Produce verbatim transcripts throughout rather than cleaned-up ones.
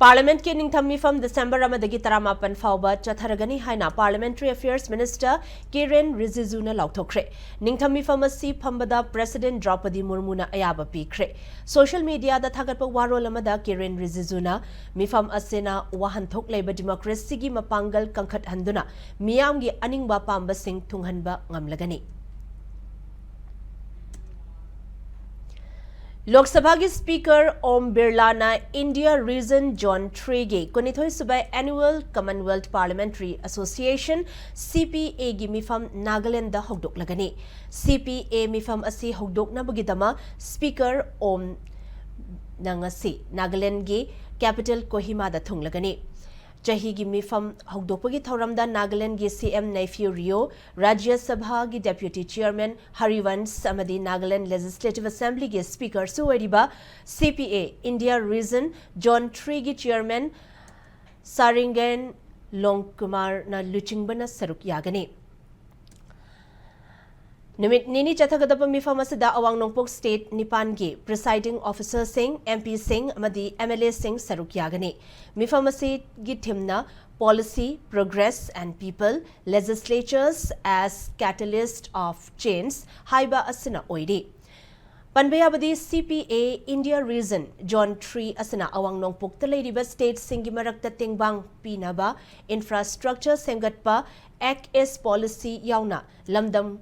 Parliament ꯀꯤ ꯅꯤꯡꯊꯝ ꯃꯤꯐꯝ December ꯑꯃꯗꯒꯤ ꯇꯔꯥꯃꯥꯄꯟ ꯐꯥꯎꯕ ꯆꯠꯊꯔꯒꯅꯤ ꯍꯥꯏꯅ Parliamentary Affairs Minister Kiren Rijiju ꯅ ꯂꯥꯎꯊꯣꯛꯈ꯭ꯔꯦ꯫ ꯅꯤꯡꯊꯝ ꯃꯤꯐꯝ ꯑꯁꯤ ꯐꯝꯕꯗ President Draupadi Murmu ꯅ ꯑꯌꯥꯕ ꯄꯤꯈ꯭ꯔꯦ꯫ Social media ꯗ ꯊꯥꯒꯠꯄ ꯋꯥꯔꯣꯜ ꯑꯃꯗ Kiren Rijiju ꯅ ꯃꯤꯐꯝ ꯑꯁꯤꯅ ꯋꯥꯍꯟꯊꯣꯛ ꯂꯩꯕ democracy ꯒꯤ ꯃꯄꯥꯡꯒꯜ ꯀꯟꯈꯠꯍꯟꯗꯨꯅ ꯃꯤꯌꯥꯝꯒꯤ ꯑꯅꯤꯡꯕ ꯑꯄꯥꯝꯕꯁꯤꯡ ꯊꯨꯡꯍꯟꯕ ꯉꯝꯂꯒꯅꯤ꯫ ꯂꯣꯛ ꯁꯚꯥꯒꯤ Speaker Om Birla ꯅ India Region Zone three ꯒꯤ ꯀꯨꯟꯅꯤꯊꯣꯏ ꯁꯨꯕ Annual Commonwealth Parliamentary Association, C P A ꯒꯤ ꯃꯤꯐꯝ ꯅꯥꯒꯥꯂꯦꯟꯗ ꯍꯧꯗꯣꯛꯂꯒꯅꯤ꯫ C P A ꯃꯤꯐꯝ ꯑꯁꯤ ꯍꯧꯗꯣꯛꯅꯕꯒꯤꯗꯃꯛ Speaker Om ꯅ ꯉꯁꯤ ꯅꯥꯒꯥꯂꯦꯟꯒꯤ capital ꯀꯣꯍꯤꯃꯥꯗ ꯊꯨꯡꯂꯒꯅꯤ꯫ ꯆꯍꯤꯒꯤ ꯃꯤꯐꯝ ꯍꯧꯗꯣꯛꯄꯒꯤ ꯊꯧꯔꯝꯗ ꯅꯥꯒꯥꯂꯦꯟꯒꯤ C M Neiphiu Rio, ꯔꯥꯖ꯭ꯌ ꯁꯚꯥꯒꯤ Deputy Chairman ꯍꯔꯤꯕꯟꯁ ꯑꯃꯗꯤ ꯅꯥꯒꯥꯂꯦꯟ Legislative Assembly ꯒꯤ Speaker ꯁꯨ ꯑꯣꯏꯔꯤꯕ C P A India Region Zone three ꯒꯤ Chairman ꯁꯥꯔꯤꯡꯒꯦꯟ ꯂꯣꯡꯀꯨꯃꯥꯔꯅ ꯂꯨꯆꯤꯡꯕꯅ ꯁꯔꯨꯛ ꯌꯥꯒꯅꯤ꯫ ꯅꯨꯃꯤꯠ ꯅꯤꯅꯤ ꯆꯠꯊꯒꯗꯕ ꯃꯤꯐꯝ ꯑꯁꯤꯗ ꯑꯋꯥꯡ ꯅꯣꯡꯄꯣꯛ state ꯅꯤꯄꯥꯟꯒꯤ presiding officer ꯁꯤꯡ, M P ꯁꯤꯡ ꯑꯃꯗꯤ M L A ꯁꯤꯡ ꯁꯔꯨꯛ ꯌꯥꯒꯅꯤ꯫ ꯃꯤꯐꯝ ꯑꯁꯤꯒꯤ theme ꯅ Policy, Progress and People, Legislatures as Catalyst of Change ꯍꯥꯏꯕ ꯑꯁꯤꯅ ꯑꯣꯏꯔꯤ꯫ ꯄꯟꯕ ꯌꯥꯕꯗꯤ, C P A India Region Zone three ꯑꯁꯤꯅ ꯑꯋꯥꯡ ꯅꯣꯡꯄꯣꯛꯇ ꯂꯩꯔꯤꯕ state ꯁꯤꯡꯒꯤ ꯃꯔꯛꯇ ꯇꯦꯡꯕꯥꯡ ꯄꯤꯅꯕ infrastructure ꯁꯦꯝꯒꯠꯄ, Act East Policy ꯌꯥꯎꯅ ꯂꯝꯗꯝ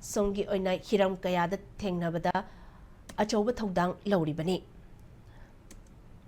ꯁꯣꯝꯒꯤ ꯑꯣꯏꯅ ꯍꯤꯔꯝ ꯀꯌꯥꯗ ꯊꯦꯡꯅꯕꯗ ꯑꯆꯧꯕ ꯊꯧꯗꯥꯡ ꯂꯧꯔꯤꯕꯅꯤ꯫